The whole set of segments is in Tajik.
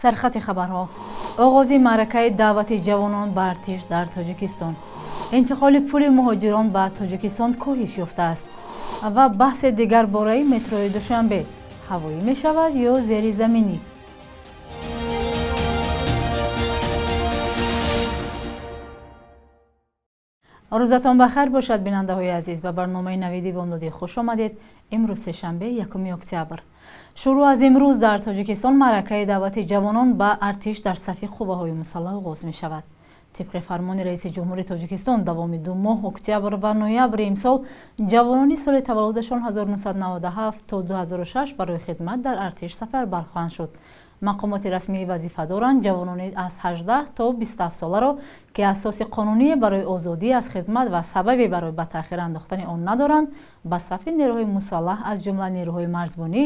Сархати хабарҳо. Оғози маъракаи даъвати ҷавонон ба артиш дар Тоҷикистон. Интиқоли пули муҳоҷирон ба Тоҷикистон коҳиш ёфтааст. Ва баҳси дигар бораи метрои Душанбе ҳавоӣ мешавад ё зеризаминӣ. Рӯзатон бахайр бошад, бинандаҳои азиз. Ба барномаи навиди бомдодӣ хуш омадед. Имрӯз сешанбе, 1 октябр. Шурӯъ аз имрӯз дар Тоҷикистон маъракаи даъвати ҷавонон ба артиш дар сафи қувваҳои мусаллаҳ оғоз мешавад. Тибқи фармони раиси ҷумҳури Тоҷикистон, давоми 2 моҳ октябр ва ноябри имсол ҷавонони соли таваллудашон 1997 то 2006 барои хидмат дар артиш сафарбар хоҳанд шуд. Мақомоти расмии вазифа доранд ҷавонони аз 18 то 27 соларо, ки асоси қонуние барои озодӣ аз хидмат ва сабабе барои ба таъхир андохтани он надоранд, ба сафи нерӯҳои мусаллаҳ аз ҷумла нерӯҳои марзбонӣ,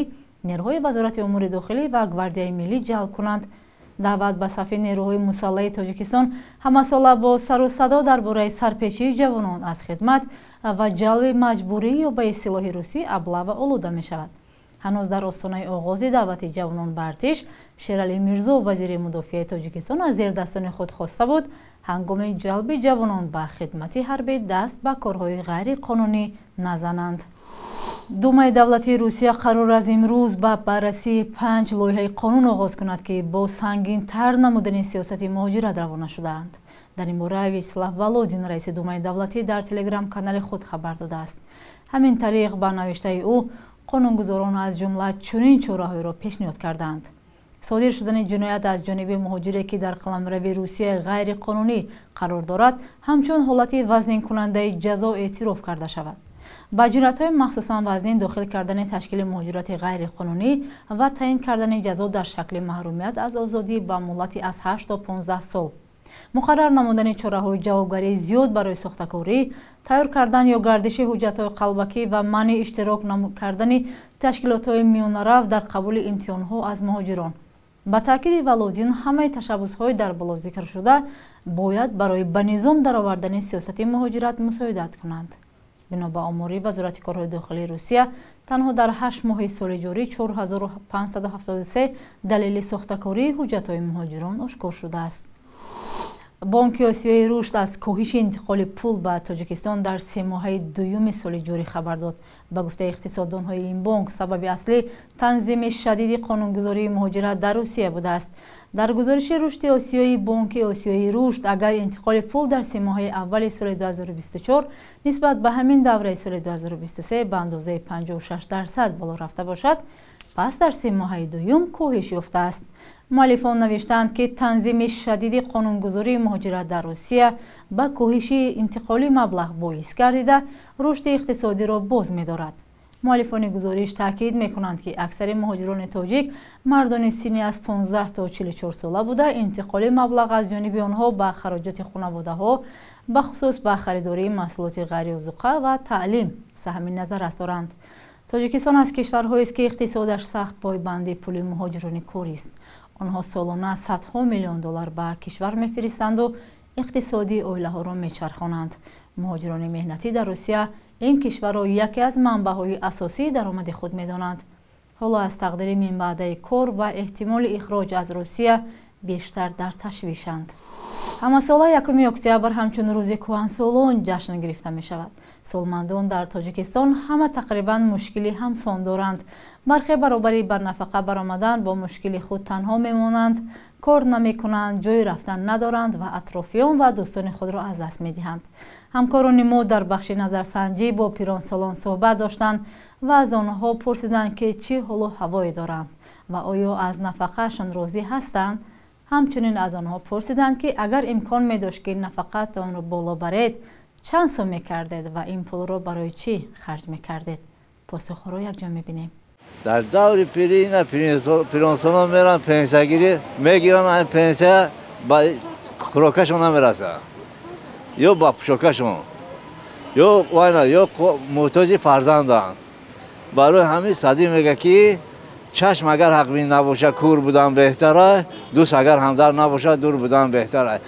нерӯҳои Вазорати умури дохилӣ ва Гвардияи миллӣ ҷалб кунанд. Даъват ба сафи нерӯҳои мусаллаҳи Тоҷикистон ҳамасола бо сару садо дар бораи сарпечии ҷавонон аз хидмат ва ҷалби маҷбурӣ ё ба истилоҳи русӣ облава олуда мешавад. Ҳанӯз дар остонаи оғози даъвати ҷавонон ба артиш, Шералӣ Мирзо, вазири мудофиаи Тоҷикистон, аз зердастони худ хоста буд ҳангоми ҷалби ҷавонон ба хидмати ҳарбӣ даст ба корҳои ғайриқонунӣ назананд. Думаи давлатии Русия қарор аз имрӯз ба баррасии 5 лоиҳаи қонун оғоз кунад, ки бо сангинтар намудани сиёсати муҳоҷират равона шудаанд. Дар ин бора Вячеслав Володин, раиси Думаи давлатӣ, дар телеграм-канали худ хабар додааст. Ҳамин тариқ, ба навиштаи ӯ, қонунгузорон аз ҷумла чунин чораҳоеро пешниҳод кардаанд: содир шудани ҷиноят аз ҷониби муҳоҷире, ки дар қаламрави Русия ғайриқонунӣ қарор дорад, ҳамчун ҳолати вазнинкунандаи ҷазо эътироф карда шавад. Ба ҷиноятҳои махсусан вазнин дохил кардани ташкили муҳоҷирати ғайриқонунӣ ва таъин кардани ҷазо дар шакли маҳрумият аз озодӣ ба муҳлати аз 8 то 15 сол, муқаррар намудани чораҳои ҷавобгарии зиёд барои сохтакорӣ, тайёр кардан ё гардиши ҳуҷҷатҳои қалбакӣ ва манъи иштирок кардани ташкилотҳои миёнарав дар қабули имтиҳонҳо аз муҳоҷирон. Ба таъкиди Володин, ҳамаи ташаббусҳои дар боло зикршуда бояд барои ба низом даровардани сиёсати муҳоҷират мусоидат кунанд. Бино ба омори Вазорати корҳои дохилии Русия, танҳо дар 8 моҳи соли ҷорӣ 4573 далели сохтакории ҳуҷҷатҳои муҳоҷирон ошкор шудааст. Бонки Осиёи Рушд аз коҳиши интиқоли пул ба Тоҷикистон дар 3 моҳаи дуюми соли ҷорӣ хабар дод. Ба гуфтаи иқтисоддонҳои ин бонк, сабаби аслӣ танзими шадиди қонунгузории муҳоҷират дар Русия будааст. Дар гузориши рушди Осиёи Бонки Осиёи Рушд, агар интиқоли пул дар 3 моҳаи аввали соли 2024 нисбат ба ҳамин давраи соли 2023 ба андозаи 56% боло рафта бошад, пас дар 3 моҳаи дуюм коҳиш ёфтааст. Муаллифон навиштаанд, ки танзими шадиди қонунгузории муҳоҷират дар Русия ба коҳиши интиқоли маблағ боис гардида, рушди иқтисодиро боз медорад. Муаллифони гузориш таъкид мекунанд, ки аксари муҳоҷирони тоҷик мардони синни аз 15 то 44 сола буда, интиқоли маблағ аз ҷониби онҳо ба хароҷоти хонаводаҳо, бахусус ба харидории маҳсулоти ғайриозуқа ва таълим саҳми назаррас доранд. Тоҷикистон аз кишварҳоест, ки иқтисодаш сахт пойбанди пули муҳоҷирони корист. Онҳо солона садҳо миллион доллар ба кишвар мефиристанду иқтисоди оилаҳоро мечархонанд. Муҳоҷирони меҳнатӣ дар Русия ин кишварро яке аз манбаъҳои асосии даромади худ медонанд. Ҳоло аз тақдири минбаъдаи кор ва эҳтимоли ихроҷ аз Русия бештар дар ташвишанд. Ҳамасола 1 октябр ҳамчун рӯзи кӯҳансолон ҷашн гирифта мешавад. Солмандон дар Тоҷикистон ҳама тақрибан мушкили ҳамсон доранд. Бархе баробари бар нафақа баромадан бо мушкили худ танҳо мемонанд, кор намекунанд, ҷои рафтан надоранд ва атрофиён ва дӯстони худро аз даст медиҳанд. Ҳамкорони мо дар бахши назарсанҷӣ бо пиронсолон суҳбат доштанд ва аз онҳо пурсиданд, ки чӣ ҳолу ҳавое доранд ва оё аз нафақаашон розӣ ҳастанд. Ҳамчунин аз онҳо пурсиданд, ки агар имкон медошт, ки нафақаатонро боло баред, чанд сум мекардед ва ин пулро барои чӣ харҷ мекардед? Посухҳоро якҷо мебинем. Дар даври пирӣ ина пиронсолон меранд пенсиягирӣ мегиранд, пенсия ба хӯрокашон намерасад, ё ба пӯшокашон, ё вайна, ё муҳтоҷи фарзанданд. Барои ҳамин Садӣ мегӯяд, ки чашм агар ҳақбин набошад, кур будан беҳтара, дӯст агар ҳамдард набошад, дур будан беҳтара.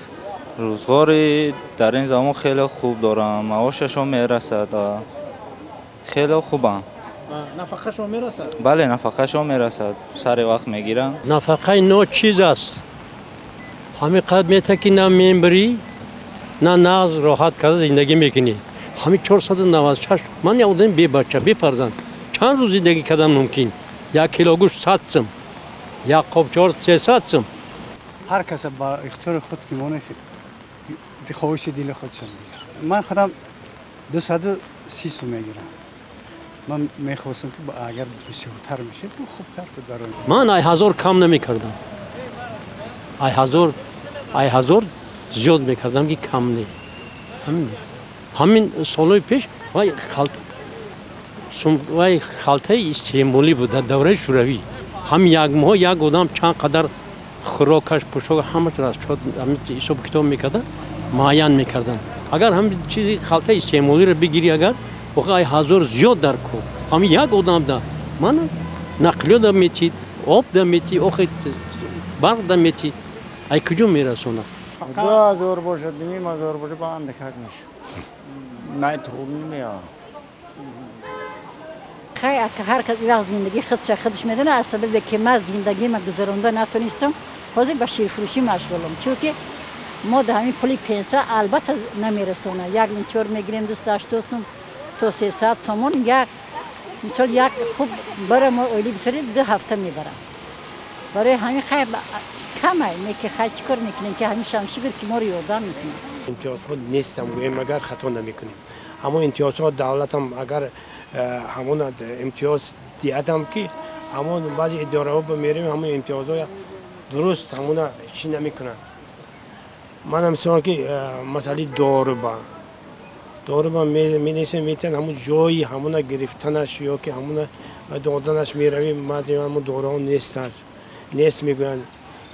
Рӯзғори дар ин замон хеле хуб дорам, маошашон мерасад, хеле хубанд. Нафақашон мерасад? Бале, нафақашон мерасад, сари вақт мегиранд. Нафақаи ночиз аст. Ҳамин қадр мета ки на мембирӣ, на нағз роҳат карда зиндагӣ мекунӣ. Ҳамин 496 ман як одами бебача, бефарзанд. Чанд рӯз зиндагӣ кардан мумкин? Як кило гӯшт 100 сум, як қоб чор 300 сум. Ҳар кас ба ихтиёри худ ки монест, хоҳиши дили худшон мегирад. Ман худам 230 сум мегирам. Ман мехостам ки агар бисёртар мешид, хубтар буд барои ман. Ай ҳазор кам намекардам, ай ҳазор, ай ҳазор зиёд мекардам, ки кам не. Ҳамин солҳои пеш вай вай халтаи истеъмолӣ буд дар давраи Шӯравӣ. Ҳам як моҳ як одам чанд қадар хӯрокаш, пӯшок, ҳамааш расчёт, ҳисобу китоб мекарда, муайян мекарданд. Агар ҳамин чизи халтаи истеъмолиро бигирӣ, агар охи ай ҳазор зиёд дар кор ҳамин як одамда мана нақлиё да метид, об да мети, охи барқ да мети, ай куҷо мерасонад? 2000 бошад, 2500 бошад, ба андакак мешад. Най хуб намеояд. Хай, ҳар кас вақт зиндагии худша худаш медонад. Аз сабабе ки ман зиндагима гузаронда натонистам, ҳозир ба ширфурӯшӣ машғулам, чунки мо дар ҳамин пули пенсия албатта намерасонад. Як линчор мегирем 280 сум то 300 сомон. Як мисол, як хуб бара мо оили бисёри 2 ҳафта мебарам. Барои ҳамин хай камай не ки хай чӣ кор мекунем, ки ҳамишам шукр ки моро ёрдам мекунад. Имтиёзҳо нестам гӯем агар хато намекунем. Ҳамон имтиёзҳо давлатам агар ҳамон имтиёз диҳадам, ки ҳамон баъзе идораҳо мерем, ҳамон имтиёзҳо дуруст ҳамона чӣ намекунанд. Манам мисол ки масъалаи доруба доруба менесем, метиҳанд, ҳамон ҷои ҳамона гирифтанаш ё ки ҳамона доданаш меравем, баъзе ҳамон доруҳо нест аст, нест мегӯянд,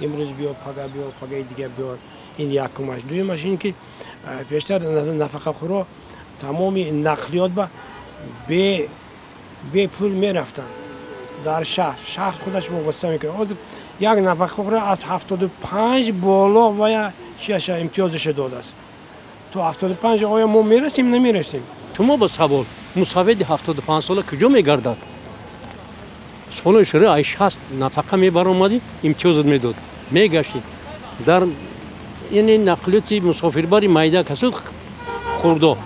имрӯз биё, пага биё, пагаи дигар биё. Ин якумаш. Дуюмаш ин ки пештар нафақахӯро тамоми нақлиёт ба бепул мерафтанд дар шаҳр. Шаҳр худаш вобаста мекунад. Ҳозир як нафақахӯра аз 75 боло вая чиаша имтиёзаша додааст то 75. Оё мо мерасем, намерасем? Шумо ба савол: мусаввиди 75 сола куҷо мегардад? Солҳои шӯравӣ ай 60 нафақа мебаромадӣ, имтиёзат медод, мегаштӣ дар яъне нақлиёти мусофирбари майда, касу хурдо,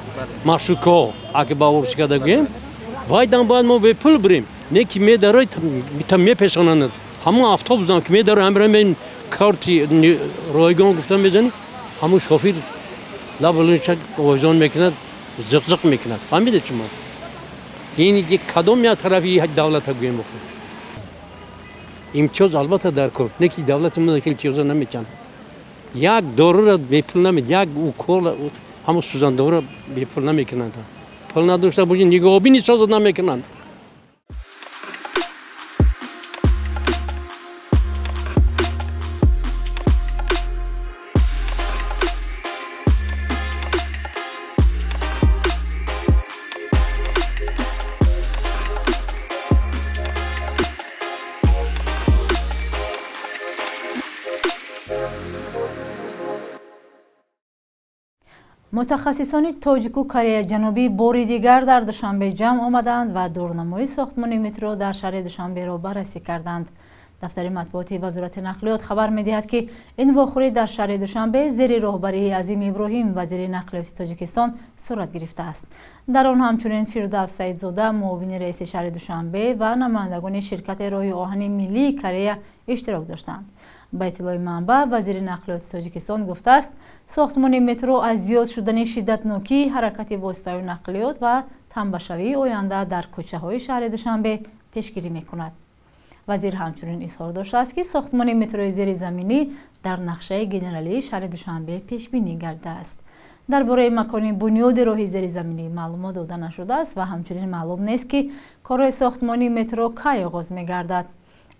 маршруткаҳо, аки ба урси карда гӯем, вай дам бояд мо бепул бирем. Не ки медарой, та мепесонанд. Ҳамон автобусдам ки медарой, ҳамира карти ройгон гуфта мезанӣ, ҳамон шофир лаб овезон мекунад, зиқзиқ мекунад. Фаҳмидед шумо? Ин кадом як тарафи давлата гӯем? Охир имтиёз албатта дар кор, не ки давлати мо имтиёза наметиҳанд. Як дорура бепул намед, як укол, ҳамон сӯзандорура бепул намекунанд. Пул надошта бошӣ, нигоҳубини созат намекунанд. Мутахассисони тоҷику Корея Ҷанубӣ бори дигар дар Душанбе ҷамъ омаданд ва дурнамои сохтмони метро дар шаҳри Душанберо баррасӣ карданд. Дафтари матбуоти Вазорати нақлиёт хабар медиҳад, ки ин вохӯрӣ дар шаҳри Душанбе зери роҳбарии Азим Иброҳим, вазири нақлиёти Тоҷикистон, сурат гирифтааст. Дар он ҳамчунин Фирдавс Саидзода, муовини раиси шаҳри Душанбе, ва намояндагони ширкати роҳи оҳани миллии Корея иштирок доштанд. Ба иттилои манбаъ, вазири нақлиёти Тоҷикистон гуфтааст, сохтмони метро аз зиёд шудани шиддатнокии ҳаракати воситаҳои нақлиёт ва тамбашавии оянда дар кӯчаҳои шаҳри Душанбе пешгирӣ мекунад. Вазир ҳамчунин изҳор доштааст, ки сохтмони метрои зеризаминӣ дар нақшаи генералии шаҳри Душанбе пешбинӣ гардааст. Дар бораи макони бунёди роҳи зеризаминӣ маълумот дода нашудааст ва ҳамчунин маълум нест, ки корҳои сохтмонии метро кай оғоз мегардад.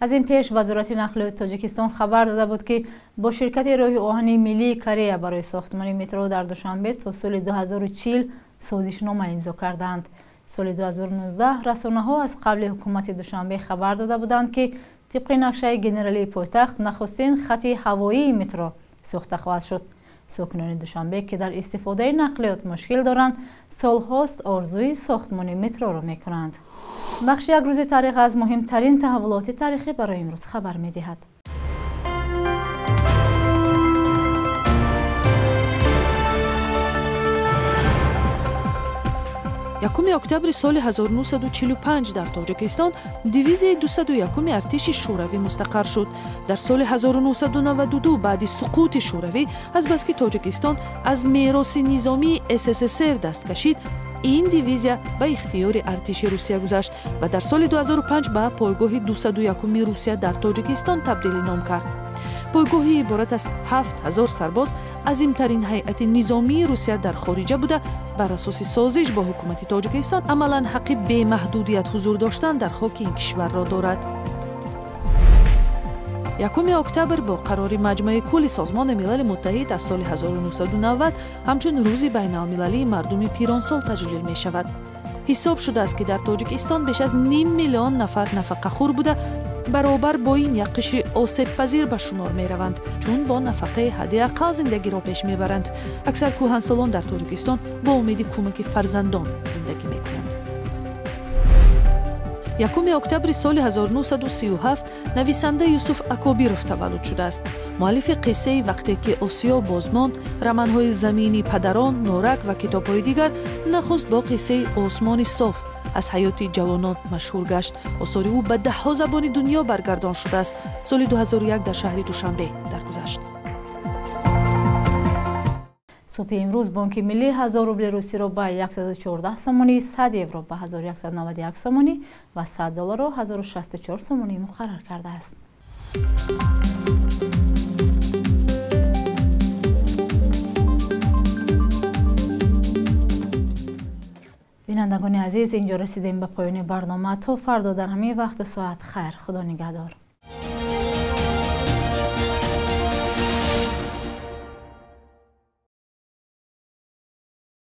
Аз ин пеш Вазорати нақлиёти Тоҷикистон хабар дода буд, ки бо ширкати роҳи оҳани миллии Корея барои сохтмони метро дар Душанбе то соли 2040 созишнома имзо кардаанд. Соли 2019 расонаҳо аз қабли ҳукумати Душанбе хабар дода буданд, ки тибқи нақшаи генералии пойтахт нахустин хати ҳавоии метро сохта хоҳад шуд. Сокинони Душанбе, ки дар истифодаи нақлиёт мушкил доранд, солҳост орзуи сохтмони метроро мекунанд. Бахши як рӯзи таърих аз муҳимтарин таҳаввулоти таърихӣ барои имрӯз хабар медиҳад. Якуми октябри соли 1945 дар Тоҷикистон дивизияи 201-уми артиши Шӯравӣ мустақар шуд. Дар соли 1992 баъди суқути Шӯравӣ, азбаски Тоҷикистон аз мероси низомии СССР даст кашид, ин дивизия ба ихтиёри артиши Русия гузашт ва дар соли 2005 ба пойгоҳи 201-уми Русия дар Тоҷикистон табдили ном кард. Пойгоҳи иборат аз 7000 сарбоз азимтарин ҳайати низомии Русия дар хориҷа буда, бар асоси созиш бо ҳукумати Тоҷикистон амалан ҳаққи бемаҳдудият ҳузур доштан дар хоки ин кишварро дорад. 1 октябр бо қарори Маҷмаи кулли Созмони Милали Муттаҳид аз соли 1990 ҳамчун рӯзи байналмилалии мардуми пиронсол таҷлил мешавад. Ҳисоб шудааст, ки дар Тоҷикистон беш аз ним миллион нафар нафақахӯр буда, баробар бо ин як қишри осебпазир ба шумор мераванд, чун бо нафақаи ҳадди ақал зиндагиро пеш мебаранд. Аксар кӯҳансолон дар Тоҷикистон бо умеди кӯмаки фарзандон зиндагӣ мекунанд. 1 октябри соли 1937 нависанда Юсуф Акобиров таваллуд шудааст. Муаллифи қиссаи «Вақте ки Осиё боз монд», романҳои «Замини падарон», «Норак» ва китобҳои дигар нахуст бо қиссаи «Осмони соф» аз ҳаёти ҷавонон машҳур гашт. Осори ӯ ба даҳҳо забони дунё баргардон шудааст. Соли 2001 дар шаҳри Душанбе даргузашт. Субҳи имрӯз Бонки Миллӣ 1000 рубли русиро ба 114 сомонӣ, 100 евро ба 1191 сомонӣ ва 100 долларро 1064 сомонӣ муқаррар кардааст. Бинандагони азиз, инҷо расидем ба поёни барнома. То фардо дар ҳамин вақту соат хайр. Худо нигаҳдор.